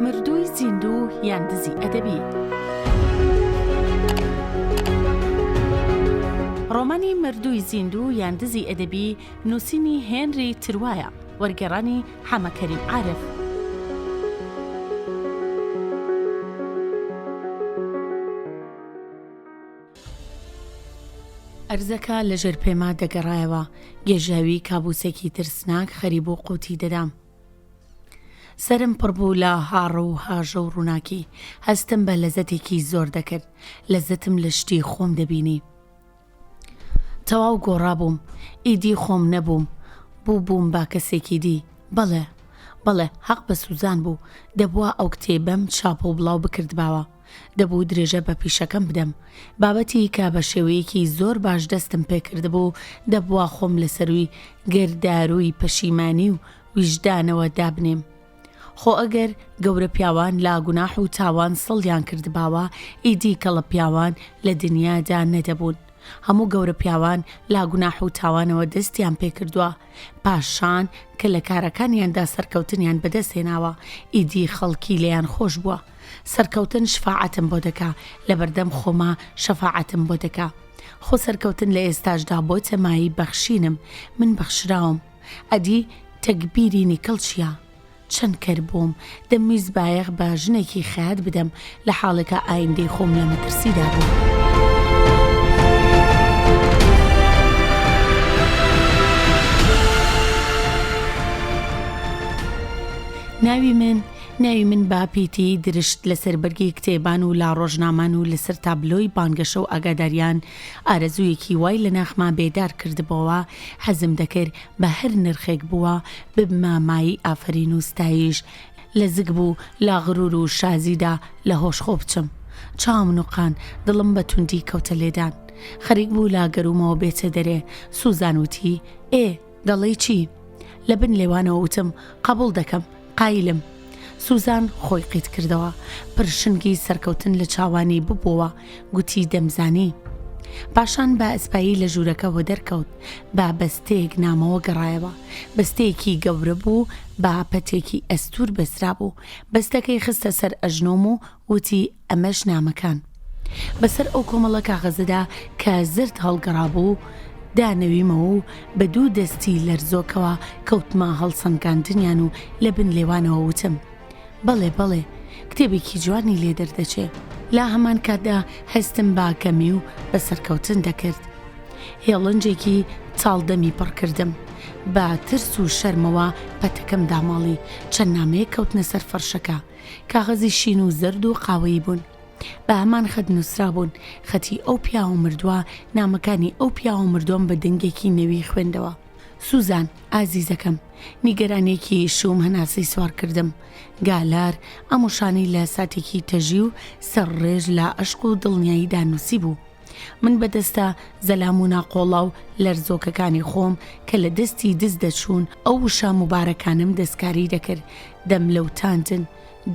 مردووی زیندوو یان دزی ئەدەبی. ڕۆمانی مردووی زیندوو یان دزی ئەدەبی نووسینی هێنری تروایە، وەرگێڕانی حەمە کەریم عارف. ئەرزەکە لە ژێر پێما دەگەڕایەوە، گێژاوی کابووسێکی ترسناک خەریبوو قووتی دەدام. سەرم پڕ بوو لە هاڕە و هاژە و ڕووناکی، هەستم بە لەزەتێکی زۆر دەکرد، لەزەتم لە شتی خۆم دەبینی. تەواو گۆڕابووم، ئیدی خۆم نەبووم، بووبووم بە کەسێکی دی. بەڵێ، بەڵێ، هەق بە سوزان بوو، دەبوا ئەو کتێبەم چاپ و بڵاو بکردباوە. دەبوو درێژە بە پیشەکەم بدەم. بابەتی کە بە شێوەیەکی زۆر باش دەستم پێ کردبوو، دەبوا خۆم لە سەرووی گەردارووی پەشیمانی و ویژدانەوە دابنێم. خۆ ئەگەر گەورە پیاوان لە گوناح و تاوان سڵیان کردباوە، ئیدی کەڵە پیاوان لە دنیادا نەدەبوون. هەموو گەورە پیاوان لە گوناح و تاوانەوە دەستیان پێ کردووە. پاشان کە لە کارەکانیاندا سەرکەوتنیان بەدەست هێناوە، ئیدی خەڵکی لێیان خۆش بووە. سەرکەوتن شفاعەتم بۆ دەکا، لەبەردەم خۆما شەفاعەتم بۆ دەکا. خۆ سەرکەوتن لە ئێستاشدا بۆتە مایەی بەخشینم، من بەخشراوم. ئەدی تەگبیری نیکڵ چییە؟ چەند کەر بووم، دەمویست بایەخ بە ژنێکی خەیات بدەم لە حاڵێکا ئایندەی خۆم لە مەترسیدا بوو. ناوی من ناوی من بە پیتی درشت لەسەر بەرگی کتێبان و لە ڕۆژنامان و لەسەر تابلۆی بانگەشە و ئاگاداریان ئارەزوویەکی وای لە ناخما بێدار کردبۆوە، حەزم دەکرد بە هەر نرخێک بووە ببمە مایەی ئافەرین و ستایش، لە زگ بوو لە غرور و شازیدا لە هۆش خۆ بچم. چاوم نوقان، دڵم بە توندی کەوتە لێدان. خەریک بوو لە گەروومەوە بێتە دەرێ، سوزان وتی، ئێ! دەڵێی چی؟ لە بن لێوانەوە وتم، قەبووڵ دەکەم، قایلم. سوزان خۆی قیت کردەوە. پرشنگی سەرکەوتن لە چاوانی ببۆوە، گوتی دەمزانی. پاشان بە ئەسپایی لە ژوورەکە وەدەرکەوت. بە بەستەیەک نامەوە گەڕایەوە. بەستەیەکی گەورە بوو، بە پەتێکی ئەستوور بەسترابوو. بەستەکەی خستە سەر ئەژنۆم و وتی ئەمەش نامەکان. بەسەر ئەو کۆمەڵە کاغەزەدا کە زەرد هەڵگەڕابوو دانەویمەوە و بە دوو دەستی لەرزۆکەوە کەوتمە هەڵسەنگاندنیان و لە بن لێوانەوە وتم، بەڵێ، بەڵێ، کتێبێکی جوانی لێ دەردەچێ. لە هەمان کاتدا هەستم بە کەمی و بە سەرکەوتن دەکرد. هێڵنجێکی تاڵ دەمی پڕ کردم. بە ترس و شەرمەوە پەتەکەم داماڵی. چەند نامەیەک کەوتنە سەر فەرشەکە. کاغەزی شین و زەرد و قاوەیی بوون. بە هەمان خەت نووسرابوون، خەتی ئەو پیاوە مردووە، نامەکانی ئەو پیاوە مردووەم بە دەنگێکی نەوی خوێندەوە. سوزان، ئازیزەکەم. نیگەرانییەکی شووم هەناسەی سوار کردم. گالار، ئەم وشانەی لە ساتێکی تەژی و سەرڕێژ لە عەشق و دڵنیاییدا نووسیبوو. من بە دەستە زەلام و ناقۆڵا و لەرزۆکەکانی خۆم کە لە دەستی دز دەچوون، ئەو وشە موبارەکانەم دەستکاری دەکرد، دەملەوتاندن.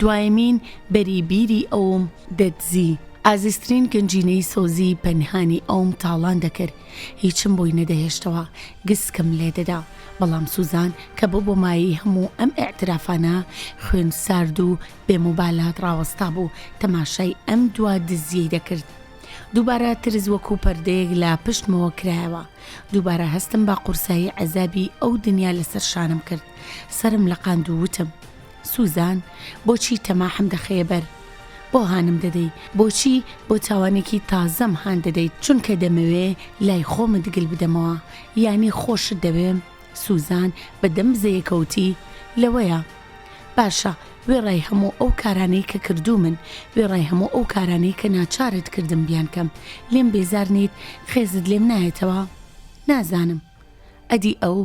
دوایەمین بەری بیری ئەوم دەدزی. ئازیزترین گەنجینەی سۆزی پەنهانی ئەوم تاڵان دەکرد. هیچم بۆی نەدەهێشتەوە. گسکم لێ دەدا. بەڵام سوزان کە ببووە مایەی هەموو ئەم ئیعترافانە، خوێن سارد و بێ موبالات ڕاوەستابوو، تەماشای ئەم دوا دزییەی دەکرد. دووبارە ترس وەکوو پەردەیەک لە پشتمەوە کرایەوە. دووبارە هەستم بە قورسایی عەزابی ئەو دنیا لەسەر شانم کرد. سەرم لەقاند و وتم. سوزان، بۆچی تەماحم دەخەیە بەر؟ بۆ هانم دەدەی؟ بۆچی بۆ تاوانێکی تازەم هان دەدەیت؟ چونکە دەمەوێ لای خۆمت گل بدەمەوە. یانی خۆشت دەوێم؟ سوزان بە دەم بزەیەکە وتی، لەوەیە. باشە، وێڕای هەموو ئەو کارانەی کە کردوومن، وێڕای هەموو ئەو کارانەی کە ناچارت کردم بیانکەم، لێم بێزار نیت؟ خێزت لێم نایەتەوە؟ نازانم. ئەدی ئەو،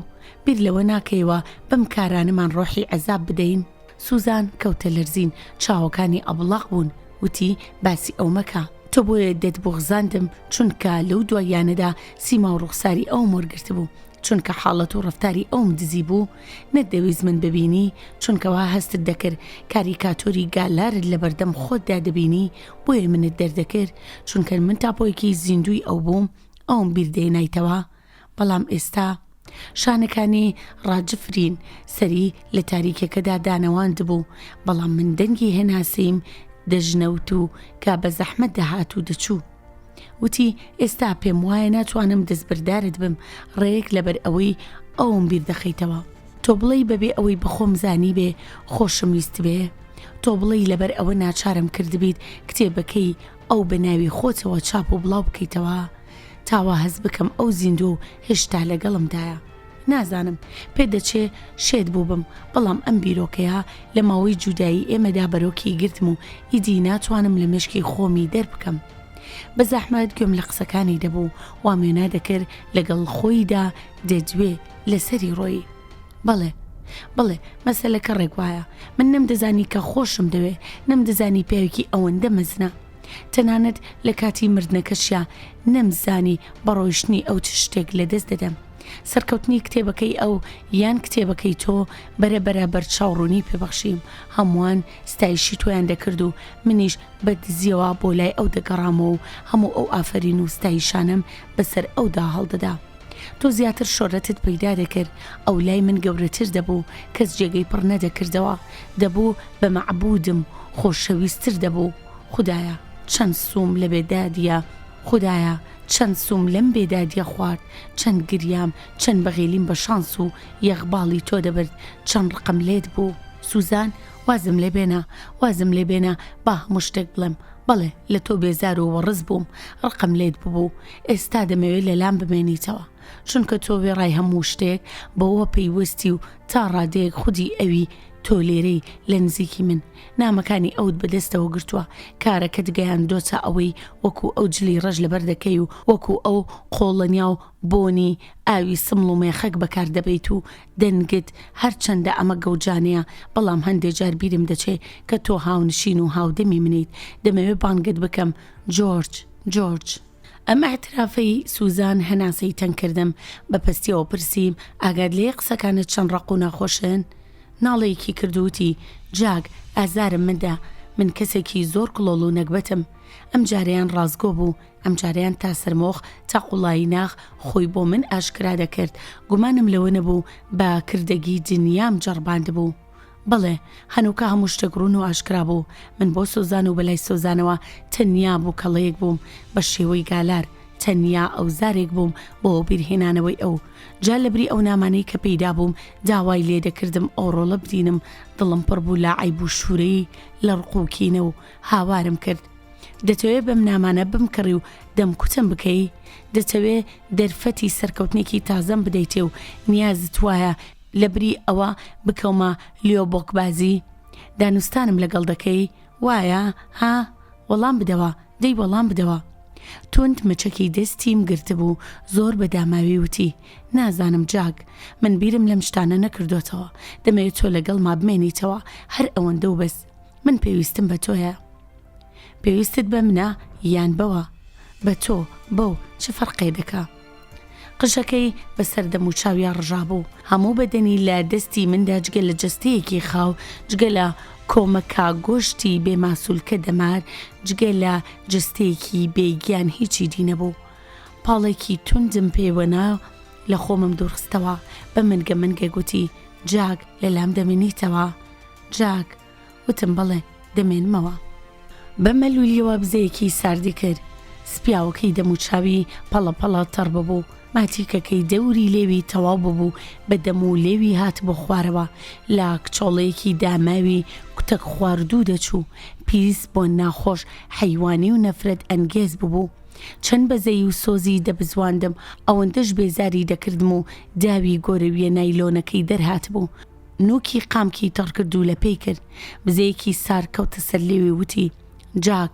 بیر لەوە ناکەیەوە بەم کارانەمان ڕۆحی عەزاب بدەین؟ سوزان کەوتە لەرزین، چاوەکانی ئەبڵەق بوون، وتی، باسی ئەو مەکە. تۆ بۆیە دەتبوغزاندم، چونکە لەو دواییانەدا سیما و ڕوخساری ئەوم وەرگرتبوو، چونکە حاڵەت و ڕەفتاری ئەوم دزیبوو، نەتدەویست من ببینی، چونکە وا هەستت دەکرد کاریکاتۆری گالارت لەبەردەم خۆتدا دەبینی، بۆیە منت دەردەکرد، چونکە من تاپۆیەکی زیندووی ئەو بووم، ئەوم بیر دێنایتەوە. بەڵام ئێستا. شانەکانی ڕاجفرین، سەری لە تاریکیەکەدا دانەواندبوو، بەڵام من دەنگی هەناسەیم دەژنەوت و گا بە زەحمەت دەهات و دەچوو. وتی، ئێستا پێم وایە ناتوانم دەستبەردارت بم، ڕێک لەبەر ئەوەی ئەوم بیر دەخەیتەوە. تۆ بڵێی بەبێ ئەوەی بەخۆم زانیبێ خۆشم ویستبێ؟ تۆ بڵێی لەبەر ئەوە ناچارم کردبیت کتێبەکەی ئەو بە ناوی خۆتەوە چاپ و بڵاو بکەیتەوە؟ تا وا هەست بکەم ئەو زیندووە و هێشتا لەگەڵمدایە. نازانم، پێدەچێ شێت بووبم، بەڵام ئەم بیرۆکەیە لە ماوەی جودایی ئێمەدا بەرۆکی گرتم و ئیدی ناتوانم لە مێشکی خۆمی دەربکەم. بە زەحمەت گوێم لە قسەکانی دەبوو، وام وێنا دەکرد لەگەڵ خۆیدا دەدوێ، لەسەری ڕۆیی. بەڵێ. بەڵێ، مەسەلەکە ڕێک وایە. من نەمدەزانی کە خۆشم دەوێ، نەمدەزانی پیاوێکی ئەوەندە مەزنە. تەنانەت لە کاتی مردنەکەشیا نەمزانی بە ڕۆیشتنی ئەو چ شتێک لەدەست دەدەم. سەرکەوتنی کتێبەکەی ئەو یان کتێبەکەی تۆ بەرە بەرە بەرچاوڕوونی پێ بەخشیم. هەمووان ستایشی تۆیان دەکرد و منیش بە دزییەوە بۆ لای ئەو دەگەڕامەوە و هەموو ئەو ئافەرین و ستایشانەم بەسەر ئەودا هەڵدەدا. تۆ زیاتر شۆرەتت پەیدا دەکرد، ئەو لای من گەورەتر دەبوو، کەس جێگەی پڕ نەدەکردەوە، دەبوو بە مەعبوودم، خۆشەویستتر دەبوو. خودایە چەند سووم لە بێدادییە، خودایە چەند سووم لەم بێدادییە خوارد، چەند گریام، چەند بەغیلیم بە شانس و یەغباڵی تۆ دەبرد، چەند ڕقم لێت بوو. سوزان، وازم لێ بێنە، وازم لێ بێنە با هەموو شتێک بڵێم، بەڵێ لە تۆ بێزار و وەڕس بووم، ڕقم لێت ببوو، ئێستا دەمەوێ لەلام بمێنیتەوە، چونکە تۆ وێڕای هەموو شتێک بەوە پەیوەستی و تا ڕادەیەک خودی ئەوی، تۆ لێرەی لە نزیکی من، نامەکانی ئەوت بەدەستەوە گرتووە، کارەکەت گەیاندۆتە ئەوەی وەکو ئەو جلی ڕەش لەبەر دەکەی و وەکو ئەو قۆڵەنیا و بۆنی ئاوی سمڵ و مێخەک بەکار دەبەیت و دەنگت، هەرچەندە ئەمە گەوجانەیە، بەڵام هەندێ جار بیرم دەچێ کە تۆ هاونشین و هاودەمی منیت، دەمەوێ بانگت بکەم، جۆرج، جۆرج. ئەم ئیعترافەی سوزان هەناسەی تەنگ کردم، بە پەستیەوە پرسیم، ئاگات لێیە قسەکانت چەند ڕەق و ناخۆشن؟ ناڵەیەکی کرد و وتی، جاک، ئازارم مەدە، من کەسێکی زۆر کڵۆڵ و نەگبەتم. ئەمجارەیان ڕاستگۆ بوو، ئەمجارەیان تا سەرمۆخ، تا قوڵایی ناخ خۆی بۆ من ئاشکرا دەکرد، گومانم لەوە نەبوو بە کردەگی دنیام جەڕباندبوو. بەڵێ، هەنووکە هەموو شتێک ڕوون و ئاشکرا بوو. من بۆ سۆزان و بەلای سۆزانەوە تەنیا بووکەڵەیەک بووم بە شێوەی گالار، تەنیا ئەوزارێک بووم بۆ وەبیرهێنانەوەی ئەو. جا لەبری ئەو نامانەی کە پێی دابووم داوای لێ دەکردم ئەو ڕۆڵە ببینم، دڵم پڕ بوو لە عەیب و شوورەیی، لە ڕق و کینە و هاوارم کرد. دەتەوێ بەم نامانە بمکڕی و دەمکوتم بکەی؟ دەتەوێ دەرفەتی سەرکەوتنێکی تازەم بدەیتێ و نیازت وایە لەبری ئەوە بکەومە لیۆبۆکبازی؟ دانوستانم لەگەڵ دەکەی، وایە، ها؟ وەڵام بدەوە، دەی وەڵام بدەوە. توند مچەکی دەستیم گرتبوو، زۆر بە داماوی وتی، نازانم جاک، من بیرم لەم شتانە نەکردۆتەوە، دەمەوێت تۆ لەگەڵما بمێنیتەوە، هەر ئەوەندە و بەس. من پێویستم بە تۆیە. پێویستت بە منە یان بەوە؟ بە تۆ، بەو، چ فەرقێ دەکا؟ قژەکەی بە سەر دەموچاویا ڕژابوو. هەموو بەدەنی لە دەستی مندا جگە لە جەستەیەکی خاو، جگە لە کۆمەکا گۆشتی بێ ماسوولکە دەمار، جگە لە جەستەیەکی بێ گیان هیچی دی نەبوو. پاڵێکی توندم پێوە نا و لە خۆمم دوورخستەوە. بە منگە منگە گوتی، جاک، لە لام دەمێنیتەوە؟ جاک. وتم بەڵێ دەمێنمەوە. بە مەلوولییەوە بزەیەکی ساردی کرد. سپیاوەکەی دەموچاوی پەڵە پەڵە تەڕ ببوو. ماتیکەکەی دەوری لێوی تەواو ببوو بە دەم و لێوی هاتبوو خوارەوە. لە کچۆڵەیەکی داماوی کوتەک خواردوو دەچوو. پیس، بۆن ناخۆش، حەیوانی و نەفرەت ئەنگێز ببوو. چەند بەزەیی و سۆزی دەبزواندم، ئەوەندەش بێزاری دەکردم و داوی گۆرەوییە نایلۆنەکەی دەرهاتبوو. نوکی قامکی تەڕ کرد و لە پێی کرد. بزەیەکی سارد کەوتە سەر لێوی و وتی، جاک،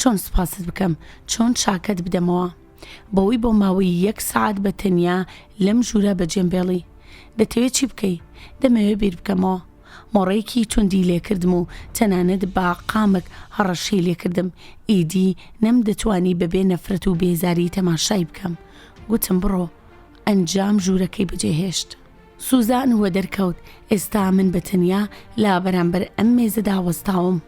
چۆن سوپاست بکەم؟ چۆن چاکەت بدەمەوە؟ بەوەی بۆ ماوەی یەک سەعات بە تەنیا لەم ژوورە بەجێم بێڵی. دەتەوێ چی بکەی؟ دەمەوێ بیر بکەمەوە. مۆڕەیەکی توندی لێ کردم و تەنانەت بە قامک هەڕەشەی لێ کردم. ئیدی نەمدەتوانی بەبێ نەفرەت و بێزاری تەماشای بکەم. گوتم بڕۆ. ئەنجام ژوورەکەی بەجێ هێشت. سوزان وەدەرکەوت، ئێستا من بە تەنیا لە بەرامبەر ئەم مێزەدا وەستاوم.